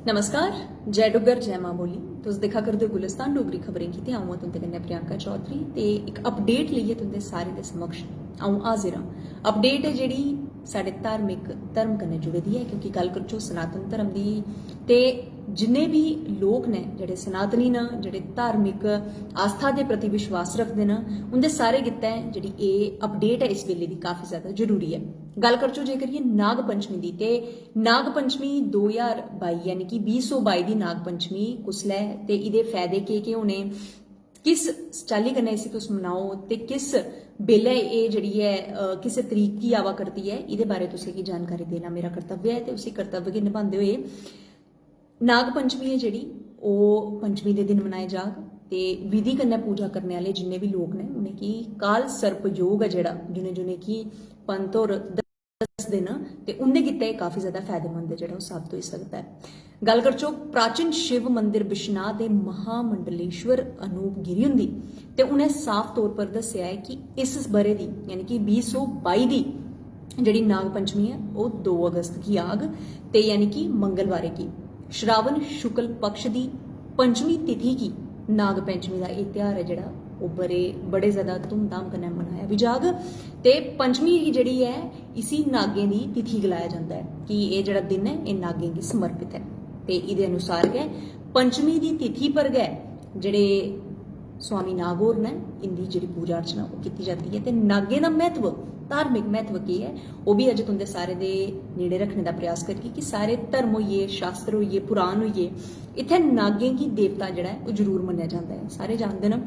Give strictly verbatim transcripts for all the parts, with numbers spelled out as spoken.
नमस्कार, जय डुग्गर, जय मां बोली। तुस दिक्खा करदे ओ गुलिस्तान डोगरी खबरें गी ते अ'ऊं आं तुं'दे कन्नै प्रियंका चौधरी ते इक अपडेट लेइयै तुं'दे सारें दे समक्ष अ'ऊं हाजिर आं। अपडेट ऐ जेह्ड़ी साढ़े धार्मिक धर्म कन्नै जुड़ी दी ऐ, क्योंकि गल्ल करचो सनातन धर्म दी ते जिन्ने बी लोक न जेह्ड़े सनातनी न, जेह्ड़े धार्मिक आस्था दे प्रति विश्वास रखदे न, उं'दे सारे गित्तै जेह्ड़ी एह् अपडेट ऐ इस बेल्ले दी काफी ज्यादा जरूरी ऐ। गल्ल करचो जेकर एह् नाग पंचमी दी, ते नाग पंचमी दो ज्हार बाई यानी कि बीह् सौ बाई दी नाग पंचमी कुसलै ते एह्दे फायदे केह् केह् होने, किस चाल्ली कन्नै इसी तुस मनाओ ते किस बेल्लै एह् जेह्ड़ी ऐ, अ, किस तरीक गी आवा करदी ऐ, एह्दे बारै तुसें गी जानकारी देना मेरा कर्तव्य ऐ ते उसी कर्तव्य गी निभांदे होए नाग पंचमी ऐ जेह्ड़ी, ओह् पंचमी दे दिन मनाए जाग ते विधि कन्नै पूजा करने आह्ले जिन्ने बी लोक न उ'नेंगी काल सर्प योग ऐ जेह्ड़ा, जि'नें जि'नेंगी पंत होर दसदे न ते उं'दे गित्तै एह् काफी ज्यादा फायदेमंद ऐ जेह्ड़ा ओह् साबत होई सकदा ऐ। गल्ल करचो प्राचीन शिव मंदिर बिश्नाह दे महामंडलेश्वर अनूप गिरी हुंदी, ते उ'नें साफ तौर पर दस्सेआ ऐ कि इस ब'रे दी यानी कि बीह् सौ बाई दी जेह्ड़ी नाग पंचमी ऐ ओह् दो अगस्त गी आग, ते यानी कि मंगलवारै गी श्रावण शुक्ल पक्ष दी पंचमी तिथि गी नाग पंचमी दा एह् ध्यार ऐ जेह्ड़ा ओह् बड़े बड़े ज्यादा धूमधाम कन्नै मनाया बी जाग। ते पंचमी गी जेह्ड़ी ऐ इसी नागें दी तिथि गलाया जंदा ऐ कि एह् जेह्ड़ा दिन ऐ एह् नागें गी समर्पित ऐ। ते एह्दे अनुसार गै पंचमी दी तिथि पर गै जेह्ड़े स्वामी नाग होर न इंदी जेह्ड़ी पूजा अर्चना ओह् कीती जंदी ऐ। ते नागें दा म्हत्तव, धार्मिक म्हत्तव केह् ऐ ओह् बी अज्ज तुं'दे सारे दे नेड़े रक्खने दा प्रयास करगी कि सारे धर्म होई गे, शास्त्र होई गे, पुराण होई गे, इत्थै नागें गी देवता जेह्ड़ा ऐ ओह् जरूर मन्नेआ जंदा ऐ। सारे जानदे न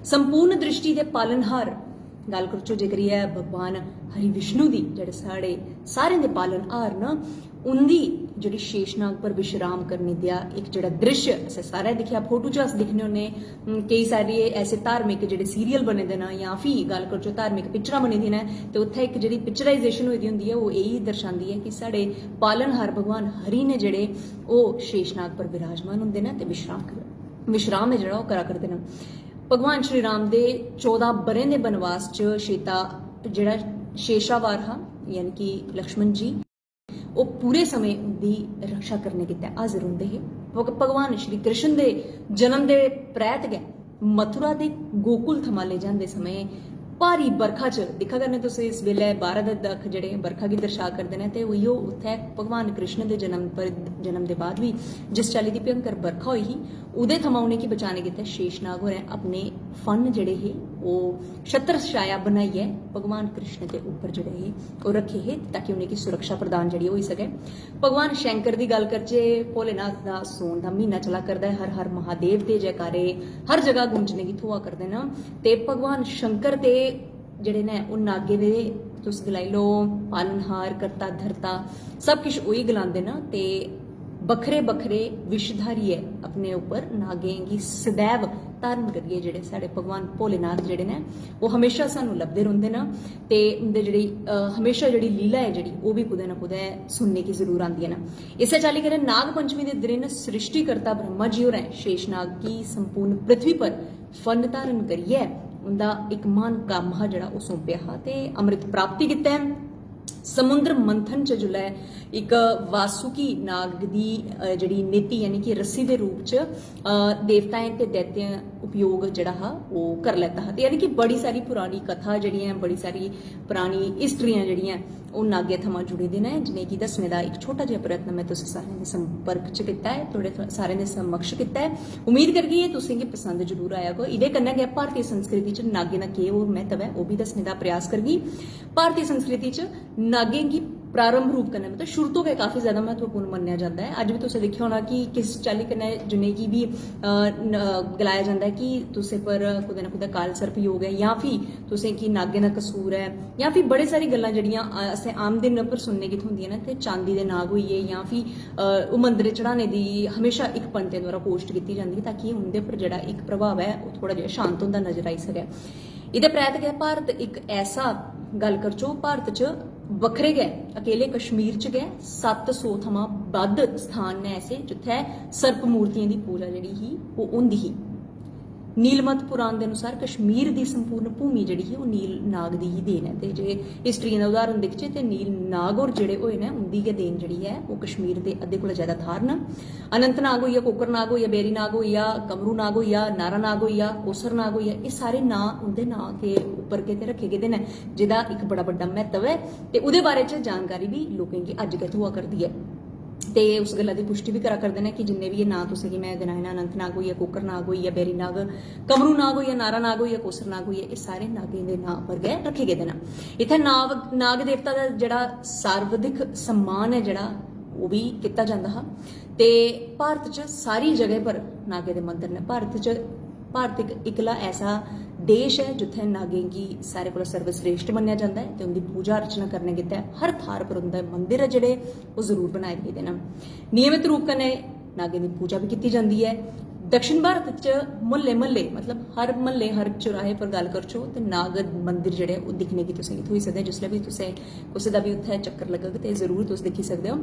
संपूर्ण दृष्टि दे पालनहार गल्ल करचो जेकर एह् ऐ भगवान हरि विष्णु दी जेह्ड़े साढ़े सारें दे पालनहार न, उंदी जेह्ड़ी शेषनाग पर विश्राम करने दा इक जेह्ड़ा दृश्य असें सारें दिक्खेआ, फोटो च अस दिक्खने होन्ने। हून केई सारे ऐसे धार्मिक जेह्ड़े सीरियल बने दे न जां फ्ही गल्ल करचो धार्मिक पिक्चरां बनी दियां न ते उत्थै इक जेह्ड़ी पिक्चराइजेशन होई दी होंदी ऐ ओह् एही दर्शांदी ऐ कि साढ़े पालनहार भगवान हरि ने जेह्ड़े ओह् शेषनाग पर विराजमान होंदे न ते विश्राम कर विश्राम ऐ जेह्ड़ा ओह् करा करदे न। भगवान श्री राम दे चौदां ब'रें दे बनवास च शेता जेह्ड़ा शेषावार हा यानी कि लक्ष्मण जी ओह् पूरे समें उं'दी रक्षा करने गित्तै हाजर होंदे हे। भग- भगवान श्री कृष्ण दे जन्म दे परैत गै मथुरा दे गोकुल थमां ले जांदे समें भारी बरखा च दिक्खा करने तुस इस बेल्लै बारह दक्ख जेह्ड़े बरखा गी दर्शा करदे न ते उयो उत्थै भगवान कृष्ण दे जन्म पर जन्म दे बाद बी जिस चाल्ली दी भयंकर बरखा होई ही ओह्दे थमां उ'नेंगी बचाने गित्तै शेषनाग होरें अपने फन जेह्ड़े हे ओह् छत्र छाया बनाइयै भगवान कृष्ण दे उप्पर जेह्ड़े हे ओह् रक्खे हे ताकि उ'नेंगी सुरक्षा प्रदान जेह्ड़ी होई सकै। भगवान शंकर दी गल्ल करचै, भोलेनाथ दा सौन दा म्हीना चला करदा ऐ, हर हर महादेव दे जयकारे हर जगह गूंजने गी थ्होआ करदे न। ते भगवान शंकर ते जेह्ड़े न ओह् नागे दे तुस गलाई लैओ पालनहार, कर्ता धर्ता, सब किश उही गलांदे न। ते बक्खरे बक्खरे विष धारियै अपने उप्पर नागें गी सदैव धारण करियै जेह्ड़े साढ़े भगवान भोलेनाथ जेह्ड़े न ओह् हमेशा सानूं लभदे रौंह्दे न। ते उं'दे जेह्ड़ी अ, हमेशा जेह्ड़ी लीला ऐ जेह्ड़ी ओह् बी कुतै ना कुतै सुनने गी जरूर आंदियां न। इस्सै चाल्ली कन्नै नाग पंचमी दे दिन सृष्टिकर्ता ब्रह्मा जी होरें शेषनाग गी संपूर्ण पृथ्वी पर फन धारण करियै उं'दा इक म्हान कम्म हा जेह्ड़ा ओह् सौंपेआ हा ते अमृत प्राप्ति गित्तै समुद्र मंथन च जिसलै इक वासुकी नाग दी अ, जेह्ड़ी नेति यानी कि रस्सी दे रूप च अ, देवताएं ते दैत्य उपयोग जेह्ड़ा हा ओह् करी लैता हा। ते यानी कि बड़ी सारी पुरानी कथा जेह्ड़ियां ऐ, बड़ी सारी पुरानी हिस्ट्रियां जेह्ड़ियां ऐ, ओह् नागें थमां जुड़ी दियां न, जि'नेंगी दस्सने दा इक छोटा जेहा प्रयत्न में तुसें सारें दे संपर्क च कीता ऐ, थुआढ़े सारें दे समक्ष कीता ऐ। उम्मीद करगी एह् तुसें गी पसंद जरूर आया होग। एह्दे कन्नै गै भारती संस्कृति च नागें दा केह् होर म्हत्तव ऐ, ओह् बी दस्सने दा प्रयास करगी। भारती संस्कृति च नागें गी प्रारंभ रूप कन्नै, मतलब, शुरू तो गै काफी ज्यादा म्हत्तवपूर्ण मन्नेआ जंदा ऐ। अज्ज बी तुसें दिक्खेआ होना कि किस चाल्ली कन्नै जि'नेंगी बी, अ, न-, गलाया जंदा ऐ कि तुसें पर कुतै ना कुतै काल सर्प योग ऐ, जां फ्ही तुसें गी नागें दा कसूर ऐ, जां फ्ही बड़ी सारी गल्लां जेह्ड़ियां, अ, असें आम दिन पर सुनने गी थ्होंदियां न। ते चांदी दे नाग होई गे, जां फ्ही, अ, ओह् मंदर चढ़ाने दी हमेशा इक पंतै द्वारा पोस्ट कीती जंदी, ताकि उं'दे पर जेह्ड़ा इक प्रभाव ऐ, ओह् थोह्ड़ा जेहा शांत होंदा नजर आई सकै। एह्दे परैंत गै भारत इक ऐसा, गल्ल करचो, भारत च बक्खरे गै अकेले कश्मीर च गै सत्त सौ थमां बद्ध स्थान न ऐसे जित्थै सर्प मूर्तियें दी पूजा जेह्ड़ी ही ओह् होंदी ही। नीलमत पुराण दे अनुसार कश्मीर दी संपूर्ण भूमि जेह्ड़ी ही, ओह् नील नाग दी ही देन ऐ। ते जे हिस्ट्रियें दा उदाहरण दिखचै, ते नील नाग होर जेह्ड़े होए न, उं'दी गै देन जेह्ड़ी ऐ, ओह् कश्मीर दे अद्धे कोला ज्यादा थाह्र न। अनंतनाग होई गेआ, कोकरनाग होई गेआ, बैरीनाग होई गेआ, कमरूनाग होई गेआ, नारानाग होई गेआ, कोसरनाग होई गेआ, एह् सारे नांऽ उं'दे नांऽ के उप्पर गै ते रक्खे गेदे न, जेह्दा इक बड़ा बड्डा म्हत्तव ऐ। ते ओह्दे बारे च जानकारी बी लोकें गी अज्ज गै थ्होआ करदी ऐ। ते उस गल्ला दी पुश्टी बी करा करदे न कि जिन्ने बी एह् नांऽ तुसें गी में गनाए न, अनंतनाग होई गेआ, कोकरनाग होई गेआ, बैरीनाग, कमरूनाग होई गेआ, नारानाग होई गेआ, कोसरनाग होई गेआ, एह् सारे नागें दे नांऽ पर गै रक्खे गेदे न। इत्थै नाग नाग देवता दा जेह्ड़ा सर्वाधिक सम्मान ऐ, जेह्ड़ा ओह् बी कीता जंदा हा। ते भारत च सारी जगह पर नागें दे मंदर न। भारत च भारत इक इकला ऐसा देश ऐ जित्थै नागें गी सारे कोला सर्वश्रेष्ठ मन्नेआ जंदा ऐ ते उं'दी पूजा अर्चना करने गितै हर थाह्र पर उं'दे मंदर ऐ जेह्ड़े, ओह् जरूर बनाए गेदे न। नियमित रूप कन्नै नागें दी पूजा बी कीती जंदी ऐ। दक्षिण भारत च म्हल्ले म्हल्ले, मतलब हर म्हल्ले, हर चौराहे पर गल्ल करचो ते नाग मंदर जेह्ड़े, ओह् दिक्खने गी तुसेंगी थ्होई सकदे। जिसलै बी तुसें कुसै दा बी उत्थै चक्कर लग्गग ते जरूर तुस दिक्खी सकदे ओ।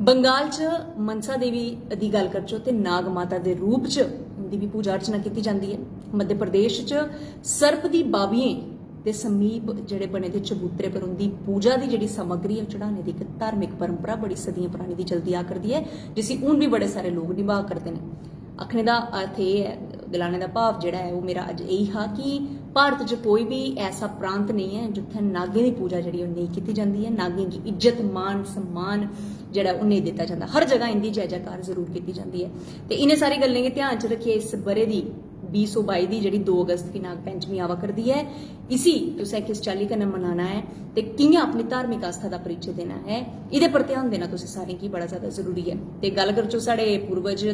बंगाल च मनसा देवी दी गल्ल करचो ते नाग माता दे रूप च उं'दी बी पूजा अर्चना कीती जंदी ऐ। मध्य प्रदेश च सर्प दी बाबियें दे समीप जेह्ड़े बने दे चबूतरे पर उं'दी पूजा दी जेह्ड़ी समग्री ऐ, ओह् चढ़ाने दी इक धार्मिक परंपरा बड़ी सदियां परानी दी चलदी आ करदी ऐ, जिसी हून बी बड़े सारे लोक निभाऽ करदे न। आखने दा अर्थ एह् ऐ, गलाने दा भाव जेह्ड़ा ऐ, ओह् मेरा अज्ज एही हा कि भारत च कोई बी ऐसा प्रांत नेईं ऐ जित्थै नागें दी पूजा जेह्ड़ी, ओह् नेईं कीती जंदी ऐ। नागें गी इज्जत, मान, सम्मान जेह्ड़ा, ओह् नेईं दित्ता जंदा। हर जगह इं'दी जय जयकार जरूर कीती जंदी ऐ। ते इ'नें सारी गल्लें गी ध्यान च रक्खियै इस ब'रे दी बीह् सौ बाई दी जेह्ड़ी दो अगस्त गी नाग पंचमी आवा करदी ऐ, इसी तुसें किस चाल्ली कन्नै मनाना ऐ ते कि'यां अपनी धार्मिक आस्था दा परिचय देना ऐ, एह्दे पर ध्यान देना तुसें सारें गी बड़ा ज्यादा जरूरी ऐ। ते गल्ल करचो साढ़े पूर्वज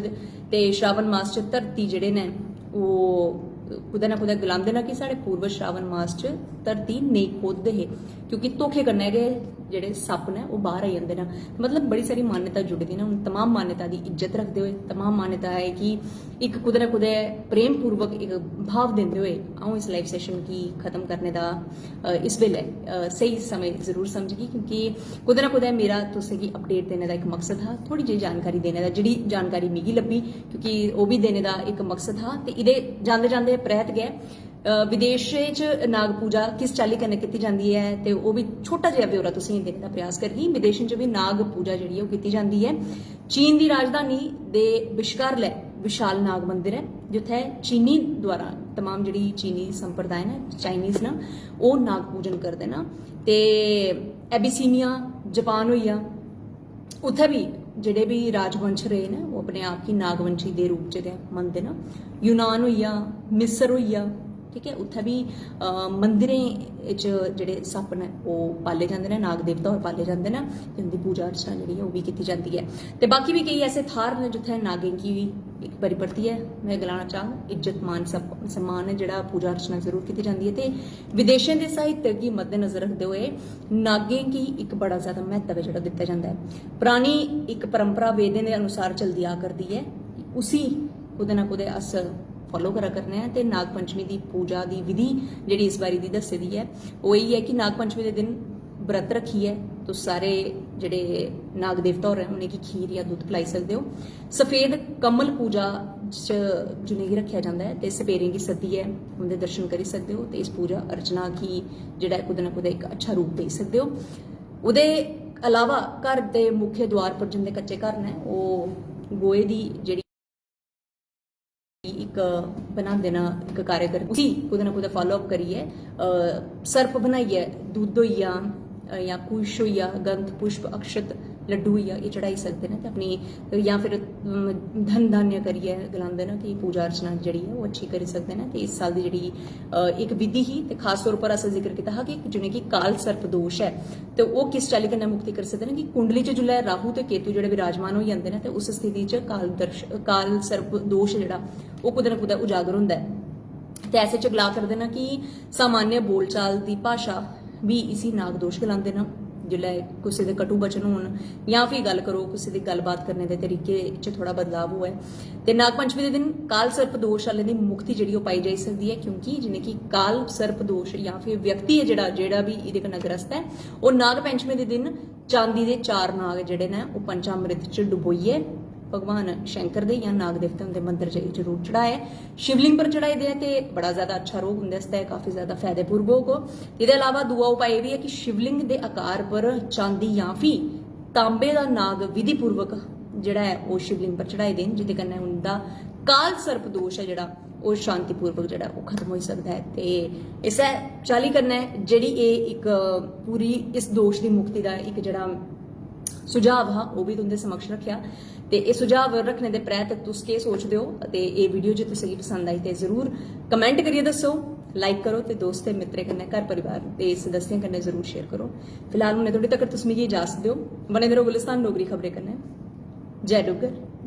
ते श्रावण मास च धरती जेह्ड़े न, ओह् कुतै ना कुतै गलांदे न कि साढ़े पूर्वज श्रावण मास च धरती नेईं खोददे हे, क्योंकि धोखे कन्नै गै जेह्ड़े सप्प न, ओह् बाह्र आई जंदे न। मतलब बड़ी सारी मान्यता जुड़ी दी न। हून तमाम मान्यता दी इज्जत रखदे होए, तमाम मान्यता ऐ कि इक कुतै ना कुतै प्रेम पूर्वक इक भाव दिंदे होए अ'ऊं इस लाइव सैशन गी खत्म करने दा, अ, इस बेल्लै, अ, स्हेई समें जरूर समझगी, क्योंकि कुतै ना कुतै मेरा तुसें गी अपडेट देने दा इक मकसद हा, थोह्ड़ी जेही जानकारी देने दा, जेह्ड़ी जानकारी मिगी लब्भी, क्योंकि ओह् बी देने दा इक मकसद हा। ते एह्दे जांदे जांदे परैह्त गै, अ, विदेशें च नाग पूजा किस चाल्ली कन्नै कीती जंदी ऐ, ते ओह् बी छोटा जेहा ब्यौरा तुसें गी देने दा प्रयास करगी। विदेशें च बी नाग पूजा जेह्ड़ी ऐ, ओह् कीती जंदी ऐ। चीन दी राजधानी दे बश्कारलै विशाल नाग मंदिर ऐ, जित्थै चीनी द्वारा तमाम जेह्ड़ी चीनी संप्रदाय न, चाइनीज न, ओह् नाग पूजन करदे न। ते एबिसीनिया, जापान होई गेआ, उत्थै बी जेह्ड़े बी राजवंश रेह् न, ओह् अपने आप गी नागवंशी दे रूप च गै मनदे न। यूनान होई गेआ, मिस्र होई गेआ, ठीक ऐ, उत्थै बी, अ, मंदिरें च जेह्ड़े सप्प न, ओह् पाले जंदे न, नाग देवता होर पाले जंदे न, ते उं'दी पूजा अर्चना जेह्ड़ी ऐ, ओह् बी कीती जंदी ऐ। ते बाकी बी केई ऐसे थाह्र न, जित्थै नागें गी इक बारी परतियै में गलाना चाह्ङ, इज्जत मान सप-, सम्मान ऐ जेह्ड़ा, पूजा अर्चना जरूर कीती जंदी ऐ। ते विदेशें दे साहित्य गी मद्देनजर रखदे होए नागें गी इक बड़ा ज्यादा म्हत्तव ऐ जेह्ड़ा दित्ता जंदा ऐ। परानी इक परंपरा वेदें दे अनुसार चलदी आ करदी ऐ, उसी कुतै ना कुतै अस फालो करा करने आं। ते नाग पंचमी दी पूजा दी विधि जेह्ड़ी इस बारी दी दस्सी दी ऐ, ओह् एही ऐ कि नाग पंचमी दे दिन व्रत रक्खियै तुस सारे जेह्ड़े नाग देवता होर न, उ'नेंगी खीर जां दुद्ध पलाई सकदे ओ। सफेद कमल पूजा च जि'नेंगी रक्खेआ जंदा ऐ, ते सपेरें गी सद्दियै उं'दे दर्शन करी सकदे ओ, ते इस पूजा अर्चना गी जेह्ड़ा ऐ, कुतै ना कुतै इक अच्छा रूप देई सकदे ओ। ओह्दे अलावा घर दे मुख्य द्वार पर जिं'दे कच्चे घर न, ओह् गोहे दी जेह्ड़ी इक बनांदे न, इक कार्यक्रम, उसी कुतै ना कुतै फालो अप करियै, अ, सर्प बनाइयै दुद्ध होई गेआ, अ, जां कुश होई गेआ, गंध पुष्प अक्षत लड्डू होई गेआ, एह् चढ़ाई सकदे न ते अपनी, जां फिर, अम, धन धान्य करियै गलांदे न कि पूजा अर्चना जेह्ड़ी ऐ, ओह् अच्छी करी सकदे न। ते इस साल दी जेह्ड़ी, अ, इक विधि ही, ते खास तौर पर असें जिक्र कीता हा कि जि'नेंगी काल सर्प दोश ऐ, ते ओह् किस चाल्ली कन्नै मुक्ति करी सकदे न कि कुंडली च जिसलै राहु ते केतु जेह्ड़े विराजमान होई जंदे न, ते उस स्थिति च काल दर्श-, काल सर्प दोश जेह्ड़ा, ओह् कुतै ना कुतै उजागर होंदा ऐ। ते ऐसे च गला करदे न कि सामान्य बोलचाल दी भाशा बी इसी नागदोश गलांदे न। जिसलै कुसै दे कटु वचन होन जां फ्ही गल्ल करो, कुसै दी गल्लबात करने दे तरीके च थोह्ड़ा बदलाव होऐ, ते नाग पंचमी दे दिन काल सर्प दोश आह्लें दी मुक्ति जेह्ड़ी, ओह् पाई जाई सकदी ऐ, क्योंकि जि'नेंगी काल सर्प दोश जां फ्ही व्यक्ति ऐ जेह्ड़ा, जेह्ड़ा बी एह्दे कन्नै ग्रस्त ऐ, ओह् नाग पंचमी दे दिन चांदी दे चार नाग जेह्ड़े न, ओह् पंचामृत च डुबोइयै भगवान शंकर दे जां नाग देवते हुंदे मंदर जाइयै जरूर चढ़ाए। शिवलिंग पर चढ़ाई देऐ ते बड़ा ज्यादा अच्छा रौह्ग, उं'दे आस्तै काफी ज्यादा फायदेपूर्व होग। एह्दे अलावा दूआ उपाय एह् बी ऐ कि शिवलिंग दे आकार पर चांदी जां फ्ही तांबे दा नाग विधिपूर्वक जेह्ड़ा ऐ ओह् शिवलिंग पर चढ़ाई देन, जेह्दे कन्नै उं'दा काल सर्प दोश ऐ जेह्ड़ा ओह् शांतिपूर्वक जेह्ड़ा ओह् खत्म होई सकदा ऐ। ते इस्सै चाल्ली कन्नै जेह्ड़ी एह् इक पूरी इस दोश दी मुक्ति दा इक जेह्ड़ा सुझाव हा ओह् बी तुं'दे समक्ष रक्खेआ। ते एह् सुझाव रक्खने दे परैंत तुस केह् सोचदे ओ ते एह् वीडियो जे तुसेंगी पसंद आई ते जरूर कमेंट करियै दस्सो, लाइक करो ते दोस्तें मित्तरें कन्नै घर परिवार दे सदस्यें कन्नै जरूर शेयर करो। फिलहाल हुनै थोड़ी तक तुस मिगी इजाजत देओ। बने दे रहो गुलिस्तान डोगरी खबरें कन्नै। जय डुग्गर,